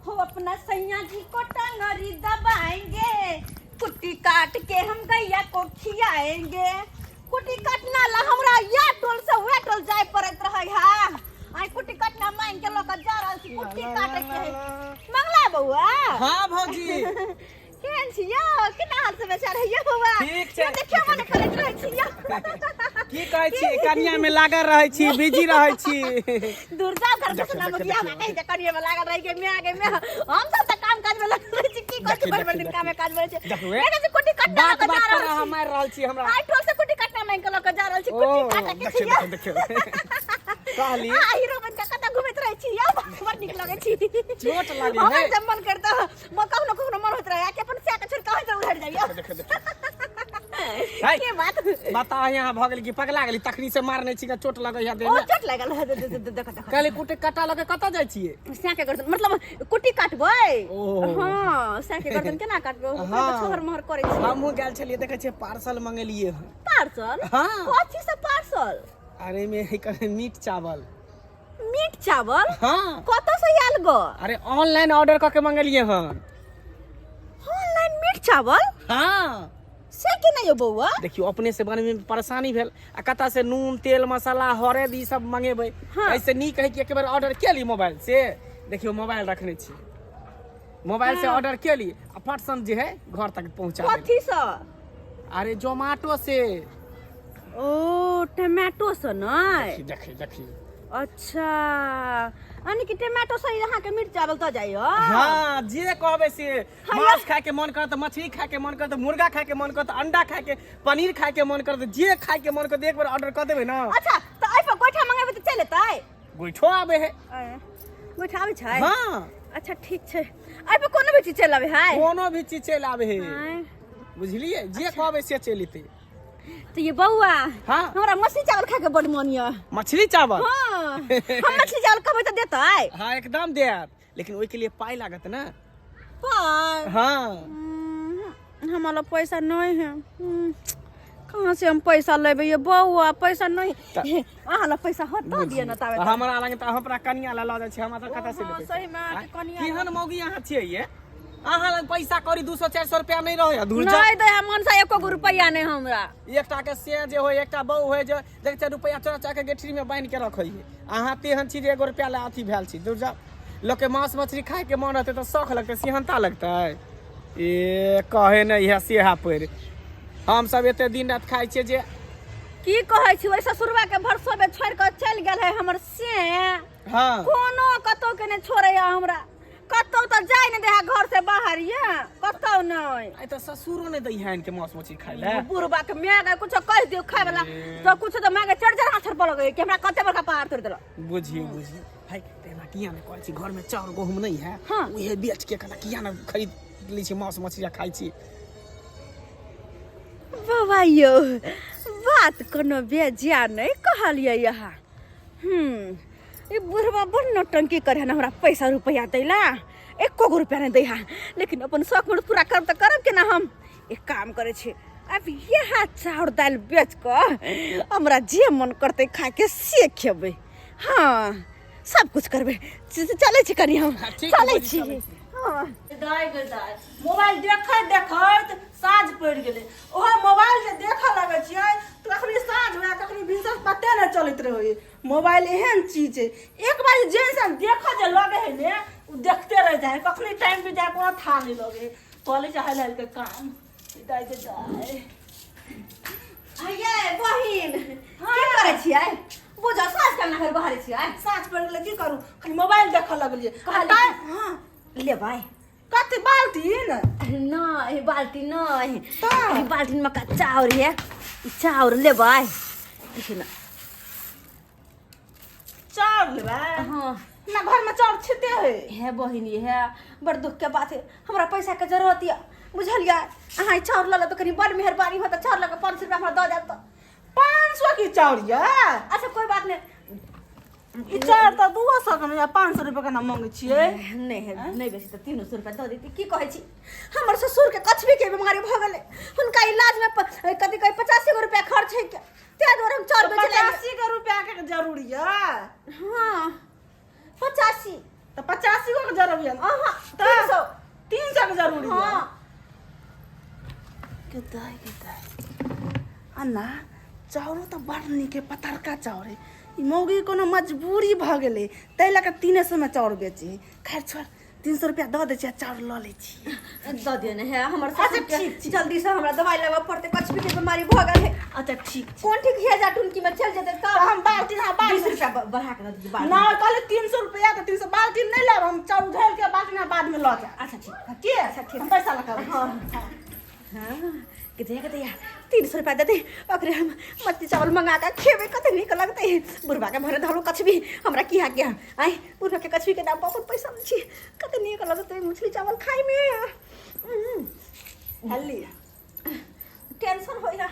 हो अपना सैया जी को टंगरी दबाएंगे, कुट्टी काट के हम गैया को खियाएंगे। कुट्टी काटना ला हमरा या टोल से वे टोल जाय पड़त रहे हा। आई कुट्टी काटना मांग के लऽ के जा रहल छी कुट्टी काटे के है। मंगला बउआ। हाँ भौजी। केहन छी यौ? केना हाल समाचार है यौ बउआ? ठीक छै। यौ देखियौ मन करैत रहै छी यौ। की कहै छी, कनिया में लागल रहै छी, बिजी रहै छी। दूर जा घर से सुना मुखिया हमरा कहि जे कनिया में लागल रहि के म्या के म्या। हम सब तऽ काम काज में लागल रहै छी, की कहै छी, भरि भरि दिन कामे काज में रहै छी। देखू, ए। एने से कुट्टी कटना बात लऽ कऽ बात जा पर रहल अहाँ छी। मारि रहल छी हमरा। आइ टोल से कुट्टी कटना मांगि के लऽ कऽ जा रहल छी, ओ कुट्टी काटऽ के देखियौ छै यौ। देखियौ देखियौ, कहली आ हीरो बन के कतऽ घुमैत रहै छी यौ, बड़ नीक लगै छी। चोट लागै हमर है। जब मन करता म कखनो कखनो मन होइत रहै कि अपन सैह के छोड़ि कऽ अहीं उधर जाइयो। देखियौ देखियौ है। के बात बता, यहाँ भऽ गेल कि पगला गेली? तखनी से मारने छी के चोट लगै है देह ओ में। चोट लागल है। देख देख। कहली कुटे कटा लगे कतऽ जाइ छियै? सैह के गर्दन, मतलब कुट्टी काटबै। ओ। हँ, सैह के गर्दन केना काटबै? ओकरा तऽ हँ। छोहर मोहर करै छी। हमहूँ गेल छलियै, देखै छियै पार्सल मंगेलियै हन। पार्सल? हँ। कथी से पार्सल? अरे मे है कहे मीट चावल। मीट चावल? हाँ। कतऽ से आयल गो? अरे ऑनलाइन ऑर्डर कऽ के मंगेलियै हन। ऑनलाइन मीट चावल? हाँ। से केना यौ बौआ? देखियौ, अपने से बनबै में परेशानी भेल आ कतऽ से नून तेल मसाला हरद ई सब मंगेबै। हाँ। ऐसे नीक है कि एक बेर ऑर्डर केली मोबाइल से। देखियौ मोबाइल रखने छी, मोबाइल से हाँ। ऑर्डर केली आ फटसन जे है घर तक पहुंचा देल। कथी से? अरे जोमेटो से। ओ टमाटो से नहि? देखी देखी। अच्छा, यानी कि टमाटो से अहाँ के मीट चावल दऽ जाइयो? हाँ, जे कहबै से। हाँ, मांस खाए के मन करत, मछली खाए के मन करत, मुर्गा खाए के मन करत, अंडा खाए के, पनीर खाए के मन करत, जे खाए के मन करत एक बार ऑर्डर कर देबै ना। अच्छा, तऽ एहि पर गोइठा मंगेबै तऽ चलि एतै? गोइठो आबै है। आँय, गोइठा आबै छै? हाँ। अच्छा ठीक छै, एहि पर कोनो भी चीज चलि आबै है? कोनो भी चीज चलि आबै है। आँय। बुझलियै, जे कहबै से चलि एतै। तऽ ये बौआ। हाँ। हमरा मछली चावल खाए के बड़ मन यऽ। मछली चावल? हाँ, हम मछली चावल कहबै तऽ देतै? हाँ एकदम देत, लेकिन ओहिके लिए पाइ लागत ना। पाइ? हाँ। हमरा लग पैसा नहीं है। कहाँ से हम पैसा लेबै ये बौआ? पैसा नहीं, अहाँ लग पैसा हो तऽ दिअ ना ताबे। तऽ हमरा लग तऽ हम अपना कनिया लए लऽ जाइ छी, हमरा तऽ कतऽ से ओ, लेबै? सही में अहाँके आँय? कनिया। केहन मौगी अहाँ छियै ये? अहाँ लग पैसा कौड़ी 200 400 रुपया नहीं रहे? धुर जा। नहीं दे हम मनसा एको गो रुपया नहीं हमरा। एकटा के से जे होय, एकटा बहू होय जे देख छै रुपया चोरा चोरा के गेठरी में बान्हि के रखै है। अहाँ तेहन छी जे एगो रुपया ला अथी भेल छी। धुर जा, लोक के मांस मछली खाय के मन रहतै तऽ शौख लगतै, सिहनता लगतै। ए कहे नहीं है सेहा पर हम सब एते दिन रात खाइ छियै जे की कहै छी, ओहि ससुरबा के भरसोबे छोड़ि कऽ चलि गेल है हमर से। हाँ। कोनो कतौ के नहि छोड़ैया हमरा, कतौ तऽ जाय नहि दे है घर से बाहर ये, कतौ नहि। आइ तऽ ससुरो नहि दै है इनके मांस मछली खाइ लए। बुढ़बा के माय के कुछो कहि दियौ खाय वाला तऽ कुछो तऽ माय के चढ़ चढ़ हाथ पर लगै कि हमरा कते बड़का पहाड़ तोड़ि देलक। बुझियौ बुझियौ, है तऽ एना किया नहि करै छी? घर में चाउर गहूम नहीं है। हाँ। उहे बेच के कना किया नहि खरीद लै छी मांस मछली आ खाइ छी? बाबा यौ, बात कोनो बेजा नहि कहलियै अहाँ। ई बुढ़बा बड़ नौटंकी करे हन, हमरा पैसा रुपया दैला एको गो रुपया नहि दै हा, लेकिन अपन शौक मन पूरा करब तऽ करब केना? हम एक काम करै छी, अब इएह चाउर दालि बेच कऽ हमरा जे मन करतै खाके से खेबै। हाँ, सब कुछ करबै। चलै छी कनि हम। हाँ, ठीक है, चलै भौजी, छी। चलै छी। हाँ। दाइ गे दाइ, मोबाइल देखैत देखैत साँझ पड़ि गेलै। ओहो मोबाइल जे देखऽ लगै छियै तऽ कखनी साँझ हुए कखनी भिनसर पते नहि चलैत रहै। मोबाइल एहन चीज छै, एक बार जे इंसान देखऽ जे लगै है ने, ओ देखते रहि जाइ है, कखनी टाइम बीत जाइ कोनो थाह नहि लगै है। कऽ लै छै हाल हालके काम। दाइ गे दाइ। ये बहिन, की करै छियै? बुझो साँझ केना घर बहारै छियै? साँझ पड़ि गेलै, की करू, खाली मोबाइल देखऽ लगलियै। कहलियै हँ। लेबै? कथी, बाल्टीन? नहि, बाल्टी नहि। तऽ? ई बाल्टीन में का चाउर है, ई चाउर लेबै, देखियौ ने। चाउर लेबै? हाँ। ना, घर में चाउर छिते है। हे बहिन, ये है बड़ दुख के बात है, हमरा पैसा के जरूरत यऽ बुझलियै? अहाँ ई चाउर लऽ लेब तऽ कनि बड़ मेहरबानी होत। चाउर लऽ कऽ 500 रुपया हमरा दऽ जायब तऽ। 500 के चाउर यऽ? अच्छा, कोई बात नहीं। ई चाउर तऽ 200 के नहि, 500 रुपया केना मांगै छियै? नहीं नहीं, बेसी तऽ 300 रुपया दऽ देती। की कहै छी, हमर ससुर के कछबी के बीमारी भऽ गेलै, हुनका इलाज में कथी कहै 85 गो रुपया खर्च होइ के, ताहि दुआरे हम चाउर बेचै लए 85 के रुपया के जरूरी यऽ? हाँ, 85। तऽ 85 गो के जरूरी है। अहाँ तऽ 300। 300 के जरूरी है। हाँ। के दाइ के दाइ अन्ना, चाउरो तऽ बड़ नीक है, पतरका चाउर है। ई मौगी कोनो मजबूरी भऽ गेलै ताहि लऽ कऽ 300 मे चाउर बेचे है। खैर छोड़, 300 रुपया दऽ दै छियै आ चाउर लऽ लै छियै। दऽ दियौ ने हे हमर अच्छा, ससुर के। ठीक छै। जल्दी से हमरा दवाई लेबऽ पड़तै, कछुए के बीमारी भऽ गेल है। अच्छा, ठीक छै। कोन ठीक है, जा टुनकी में चल जेतै तऽ तब हम बाल्टी, हाँ, 20 बाल्टी रुपया बढ़ा के दऽ दियौ बाल्टी। ना, कहले 300 रुपया तऽ 300। बाल्टी नहि लेब हम, चाउर उझैल के बाल्टी ना बाद में लऽ जायब। अच्छा, ठीक। के अच्छा, ठीक। हम पैसा लऽ कऽ आबै छी। हाँ हाँ, के दैया 300 रुपया देतै, ओकरे हम मछली चावल मंगा के खेबै, कते नीक लगतै। बुढ़बा के भरे धरू कछबी, हमरा की हा क्या आइ बुढ़बा के कछबी के नाम पर अपन पैसा लै छी। कते नीक लगतै मछली चावल खाइमे। हल्ली। टेंशन होइ है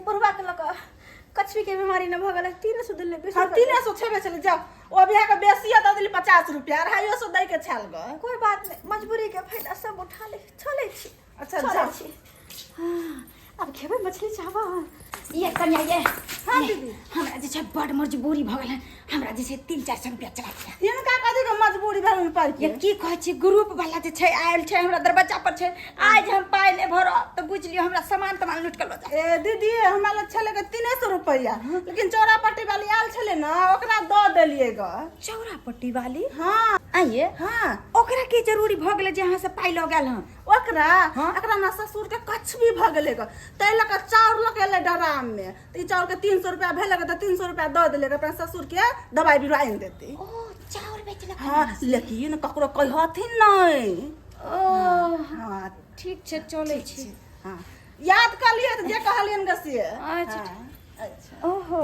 बुढ़बा के लऽ कऽ, कछबी के बीमारी न भऽ गेलै। 300 देले 20 हाँ, रुपया। 300 छेबे छलै, जाओ। ओ अभी अहाँके बेसी दऽ देली 50 रुपया, 250 दै के छाल गऽ। कोई बात नहीं, मजबूरी के फायदा सब उठा ले। चलै छी। अच्छा, चलै जाओ। छी। हाँ, अब खेबै मछली चावल। ये कन्या, ये। हाँ, ये, दीदी। हमरा जे छै बड़ मजबूरी भऽ गेल हन। हमरा जे छै 300-400 रुपया चला दिया। हिनका कथी के मजबूरी भेल पाइ ये के? की कहै छी, ग्रुप वाला जे छै आयल छै, हमरा दरवाजा पर छै। आज हम पाइ नहि भरब तऽ बुझि लियौ हमरा सामान तमान लूट कऽ लऽ जायत। ए दीदी, हमरा लग छलै के 300 रुपया, लेकिन चौरा पट्टी वाली आयल छलै ने, ओकरा दऽ देलियै गऽ। चौरा पट्टी वाली? हाँ। आइए। हाँ। ओकरा की जरूरी भऽ गेलै जे अहाँ से पाइ लऽ गेल हन? ओकरा? हाँ? एकरा ना ससुर के कछ भी भऽ गेलै गऽ, ताहि लऽ कऽ चाउर लऽ के एलै डराम में। तऽ ई चाउर के 300 रुपया भेलै गऽ, तऽ 300 रुपया दऽ देलै गऽ, अपना ससुर के दवाई बीरो आनि देतै। ओ, चाउर बेचलक? हाँ, लेकिन ककरो कहथिन नहि। ओ। हाँ। ठीक छै, चलै छी। हाँ, याद कर लियै तऽ जे कहलियनि गऽ से। अच्छा। हाँ, अच्छा। ओहो,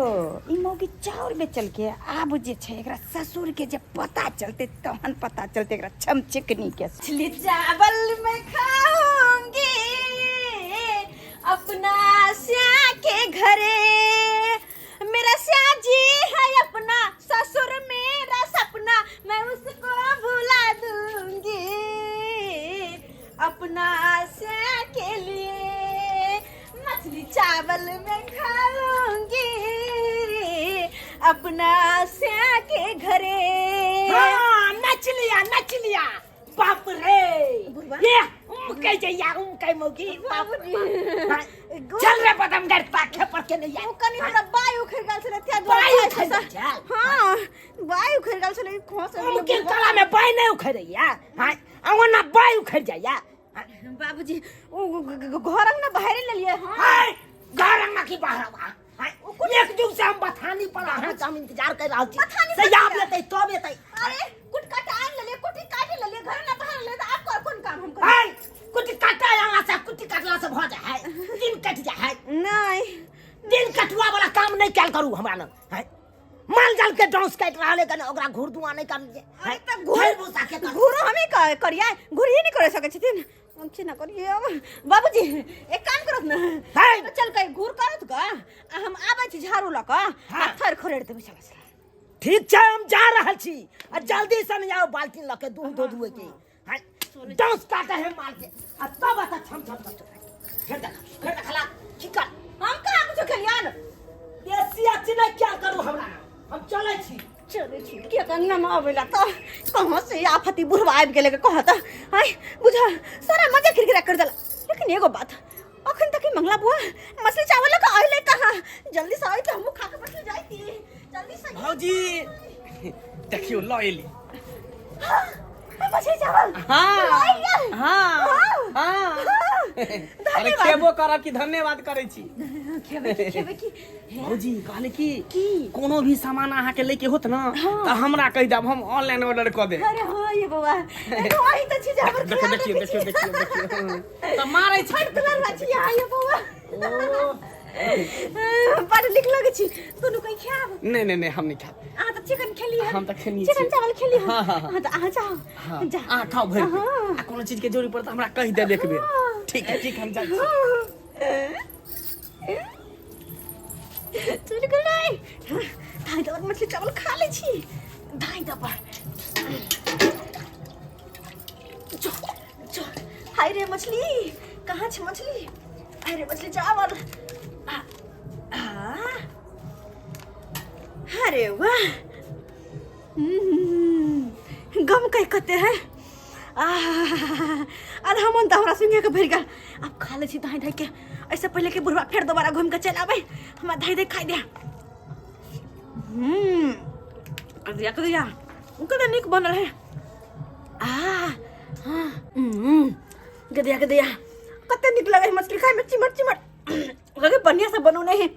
ई मौगी चाउर बेचल के। आब जे छै एकरा ससुर के जे पता चलते तहन पता चलते एकरा चमचकनी के। मछली चावल मैं खाऊंगी अपना श्या के घरे, मेरा श्या जी है अपना, ससुर मेरा सपना, मैं उसको भुला दूंगी अपना श्या के लिए। मछली चावल मैं खाऊंगी अपना श्या के घरे। हाँ, नच लिया, नच लिया, बाप रे! बुढ़वा। ये उमके जइया, उमके मौगी, बाप रे बाप। हाँ, चल रे बदमगर, पाखे पर के नहीं। ओ कनी हमरा बाई उखड़ गेल छलै त्या। बाई उखड़ि गेल छल? हाँ, बाई उखड़ गेल छलै, खोस। उमके गला में बाई नहीं उखड़ैया? हाँ, आ ओना बाई उखड़ जाइया? हाँ, बाबूजी, ओ घर अंगना बाहरे लेलियै। हाँ। हाय, घर अंगना की बाहर बा? हाँ, एक जुग से हम बथानी पर अहाँ के हम इंतजार कर रहल छी। बथानी से पर आब किया? लेतै तब एतै। अरे, कुट काटा आनि लेलियै, कुटी काटि लेलियै, घर ना बाहर लेलियै, तऽ आब कोन कोन काम हम करबै? हाय, कुटी काटा यहाँ से कुटी काटला से भऽ जाइ है, दिन कटि जाइ है? नहि। दिन कटुआ वाला काम नहीं कैल करू हमरा लग। है माल जाल के डांस काटि रहल है कने, ओकरा घूर दुआ नहीं कर। अरे तऽ घूर भूसा के कर। घूरो हमे करियै, घूरिए नहि कर सकै छथिन, हम छी ना करियै। अब बाबूजी, एक काम करत ने। है। चल कहीं घूर करत ग आ हम आबै छी झाड़ू लऽ कऽ आ हाँ। थर खोरेड़ देबै। चल चल। ठीक छै, हम जा रहल छी आ जल्दी से नहीं आओ, बाल्टी लऽ के दूध धो धुए के। है डांस काटे है माल के आ तब आता छम छम छम छम। फिर देख, फिर देखला की कर। हम कहाँ कुछो खेलियन? बेसी अच्छी नहीं क्या करू हमरा, हम चलै छी। चलै छी। के कंगना में अबैला तऽ कहाँ से आफती बुढ़वा आबि गेलै के कहत। आइ बुझ सारा मजा खिरखिरा कर देला। लेकिन एगो बात, अखन तक ई मंगला बुआ मछली चावल लऽ कऽ अइलै कहाँ? जल्दी से अइते, हमहूँ खा के बैठ जाइती जल्दी से। भौजी, देखियौ, लऽ एली। हाँ, मछली चावल। हाँ। लऽ गेल। हाँ। हाँ। हाँ। अरे, धन्यवाद। खेबो करब कि धन्यवाद करै छी? खेबै की, खेबै की? भौजी, कहले कि की? कोनो भी सामान अहाँके लैके होत ना तऽ हमरा कहि देब, हम ऑनलाइन ऑर्डर कऽ देब। अरे हाँ, ये बौआ, एगो वही तऽ चीज हमर देखियौ। ख्याल देखियौ। रखै छी। देखियौ, देखियौ, देखियौ, तऽ मारै छी। फट दुलार छी यहाँ, ये बौआ। ओ, बड़ नीक लगै छी। दुनू कोई खायब? नहि नहि नहि, हम नहि खायब। अहाँ तऽ चिकन खेली हन। हम तऽ खेनी चिकन छी। चावल खेली हन। हाँ, हाँ, हाँ। हाँ, तऽ अहाँ जाओ। हाँ, जा। अहाँ खाउ भरि पेट। हाँ। आ कोनो चीज के जरूरी पड़त तऽ हमरा कहि देब एक बेर। हाँ। ठीक है, ठीक, हम जाइ छी। चलि गेलै। धाइ दबर मछली चावल खा लै छी, धाइ दबर। जो जो। हाय रे मछली, कहाँ छै मछली? हाय रे मछली चावल। आ, आ, अरे वाह, गमकै कते है। आधा मन तऽ हमरा सुनिए के भरि गेल। आब खा लै छी धाँइ धाँइ के, एहिसँ पहिले कि बुढ़वा फेर दोबारा घुमि कऽ चलि आबै, हमरा धाँइ धाँइ खाइ दे। कदिया कदिया कते नीक बनल है। आ हाँ गदिया गदिया कते नीक लगे है मछली खाइमे, चिमट चिमट लगे, बढ़िया से बनौने है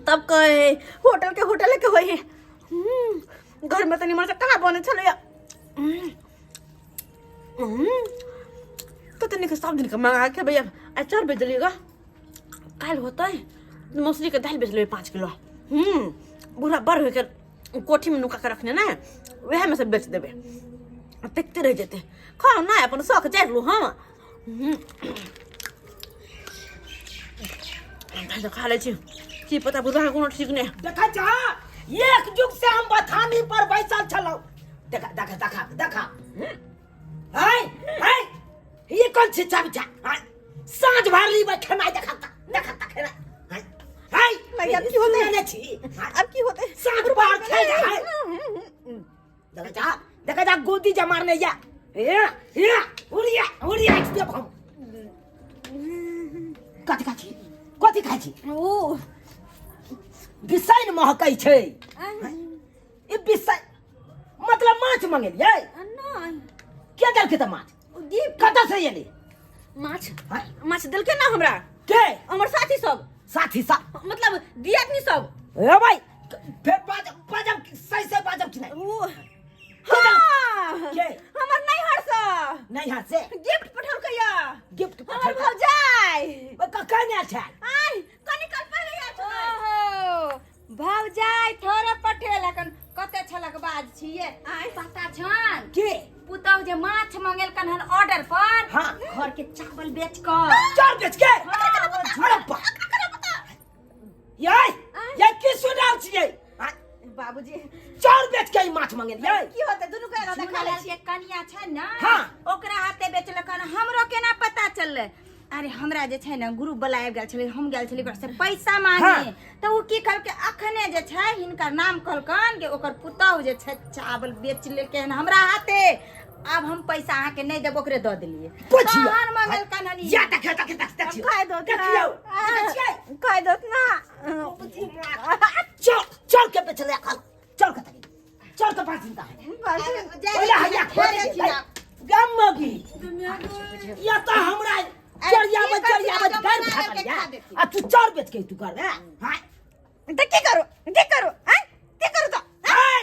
तब कहे होटल के होटल के होय है। घर में तनी मन से कहाँ बने छलैया। कते नीक सब दिन के मंगा के भैया। आइ चाउर बेच देलियै, काल्हि होतै मौसरी के दालि बेच लेबै 5 किलो। बूढ़ा बड़ होइके कोठी में नुका के रखने ने, वएह में से बेच देबै, देखते रहि जेतै। खाउ ना अपन शौक जारि लू। हम खा लै छी, की पता बुढ़ा के कोनो ठीक नहि। देखै छह, एक युग से हम बथानी पर बैसल छलहुँ। देखा देखा देखा देखा, हाय हाय, ये कौन छिच्छा बिछा? हाय, साँझ भर ली खेनाइ, देखा देखा खेनाइ। हाय हाय, नहीं, अब की होतै? सुनने छी? अब की होतै? साँझ भर खेल हाय, देखा जा देखा जा, गोदी जा मारने या ए ए उड़िया उड़िया देख हम कथी खाइ छी, कथी खाइ छी? ओ बिसैन महकै छै ई बिसैन, मतलब माछ मंगेलियै? नहि। के देलकै तऽ माछ? ओ गिफ्ट। कतऽ से एलै माछ? हाँ? माछ देलकै ना हमरा। के? हमर साथी सब। साथी सब? मतलब दियादनी सब। ए भाई, फेर बाजब बाजब, सही से बाजब कि नहि? ओ के देलकै? हाँ। के? हमर नैहर से। नैहर से गिफ्ट पठौलकै या। गिफ्ट हमर पठौलकै? भौजाई। कखन आयल छै? आइ कनी काल पहिले आयल छलै। ओहो भौजाई थोड़े पठेलकन, कते छलक बाज छियै। आँय? पता छन के? पुतहु जे माछ मंगेलकन हन ऑर्डर पर, हाँ। घर के चावल बेच कऽ। चाउर बेच के? हाँ, ओ अरे बा याय याय, की सुन रहल छियै? आँय, बाबूजी, चाउर बेच के ई माछ मंगेलियै? की होतै, दुनू के एना खा लै झूला छियै। के कनिया छै ने, हाँ। ओकरा हाथे बेचलकन, हमरो केना पता चललै? अरे हमरा जे छै ने ग्रुप वाला आबि गेल छलै, हम गेल छलै ओकरा से पैसा मांगे। हाँ। तऽ ओ की कहलकै, अखने जे छै हिनकर नाम कहलकन कि ओकर पुतहु जे छै चावल बेच लेलकै हन हमरा हाथे, आब हम पैसा अहाँके नहि देब, ओकरे दऽ देलियै। पुछियौ। तहन मंगलकन हन ई। या देखियौ देखियौ देखियौ। खाइ दो। देखियौ, देखै छियै? खाइ दो ना। चाउर चाउर के बेचले अखन, चाउर के तकी, चाउर के पास चिंता है। जाय ओला हैया देथिन, खोल देथिन आब। गम मगी या त हमरा चढ़ियाबत की करथिन, चढ़ियाबत आब घर बना फाटल के या खा देथिन। आ तू चाउर बेच के तू करबे? हाय, तऽ की करू, की करू? आँय, की करू तऽ? हाय,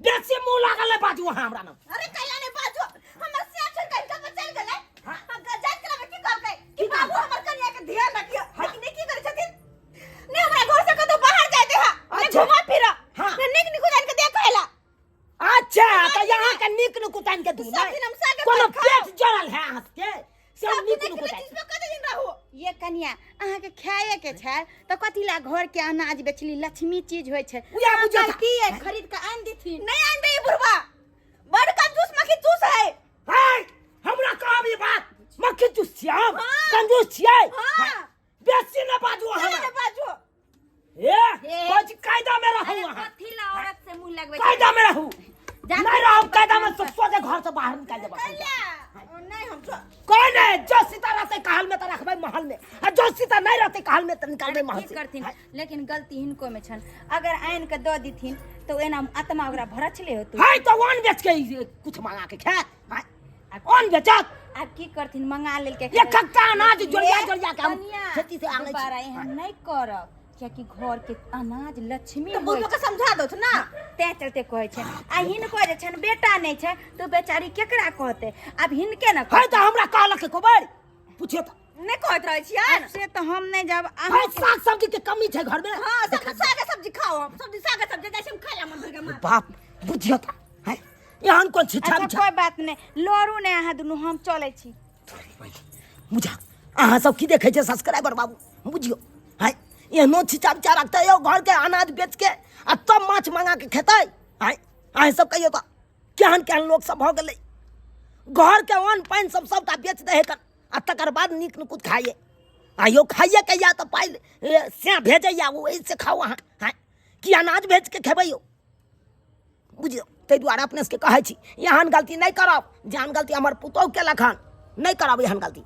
बेसी मुंह लागल है बाजू अहाँ हमरा न। अरे कैला नहि बाजू, हमर सिया छोड़ के हिनका पर चलि गेलै। हाँ। हम जाइत कला की कहलकै कि बाबू हमर कनिया के ध्यान रखियो, लेकिन ई की करै छथिन? ने हमरा घर से कतौ बाहर जाय दे हा, ने अच्छा। घुमा फिरा, हाँ। ने नीक नीक जान के देखैला। अच्छा, त यहाँ के नीक नुकुतान के दू सब दिन हम सागे कोनो पर खाओ। पेट जड़ल है अहाँ के से सब नीक दिन एक नुकुतान चीज पे कते दिन रहू? ये कनिया, अहाँके खाए के छै तऽ कथी ला घर के अनाज बेचली? लक्ष्मी चीज होइ छै। उएह बुझियौ तऽ। कहतियै खरीद के आनि देथिन। नहीं आन दे ई बुढ़वा, बड़ कंजूस मक्खी चूस है। हाय, हमरा कहब ई बात मक्खी चूस छियै हम? हाँ। कंजूस छियै? हाँ। बेसी न बाजू अहाँ। नहीं बाजू। ए कुछ कायदा में रहू अरे अहाँ। कथी ला औरत से मुंह लगबै छै? कायदा में रहू। जा। नहीं रहू कायदा में तो सोझे घर से बाहर निकाल देब। नहीं, हम तो कौन है जो सीता रहते कहल में तो रखबै महल में, आ जो सीता नहीं रहते कहल में तो निकालबै महल की से। करथिन, लेकिन गलती हिनको में छन, अगर आनि के दऽ दिथिन तऽ एना आत्मा ओकरा भरछले होतै। हाय, तो वन बेच के ई कुछ मंगा के खायत? हाय, अन्न बेचत? आब की करथिन, मंगा लेलकै। एक कट्टा अनाज जोड़िया जोड़िया के हम कनिया, खेती से आनै छी। दोबारा एहन नहि करब, कियाकि घर के अनाज लक्ष्मी तऽ होइ बुढ़वा के समझा दो ना। तें चलते कहै छै। आ हिनको जे छनि बेटा नहि छै तऽ बेचारी केकरा कहतै? आब हिनके ने हाय, तऽ हमरा कहलक एको बेर पुछियो तऽ। नहि कहैत रहै छियनि। से तऽ हम नहि जाब। हाय, अहाँ साग सब्जी के कमी छै घर में? हाँ, सब साग सब्जी खाओ, हम सब्जी साग सब्जी जाइ छी हम खाइ ला मन भरि के मार। बाप, बुझियो तऽ। हाय, एहन कोन छिछा अच्छा, बिछा। कोइ बात नहि, लड़ू नहि अहाँ दुनू, हम चलै छी। बुझा अहाँ सब की देखै छै सब्सक्राइबर बाबू? बुझियो, हाय, एहनो छिछा बिछा रखतै यौ, घर के अनाज बेच के आ तब माछ मंगा के खेतै? हाय, अहाँ सब कहियौ तऽ केहन केहन लोक सब भऽ गेलै, घर के अन्न पानि सब सबटा बेच दै है कन आ तकर बाद नीक नुकुत खाइए। आ यौ, खाइए के या तऽ पाइ से भेजैया ओहि से खाउ अहाँ? हाय, कि अनाज बेच के खेबै यौ? बुझियौ। ताहि दुआरे अपने सबके कहै छी, एहन गलती नहि करब जेहन गलती हमर पुतोहु केलक हन। नहि करब एहन गलती।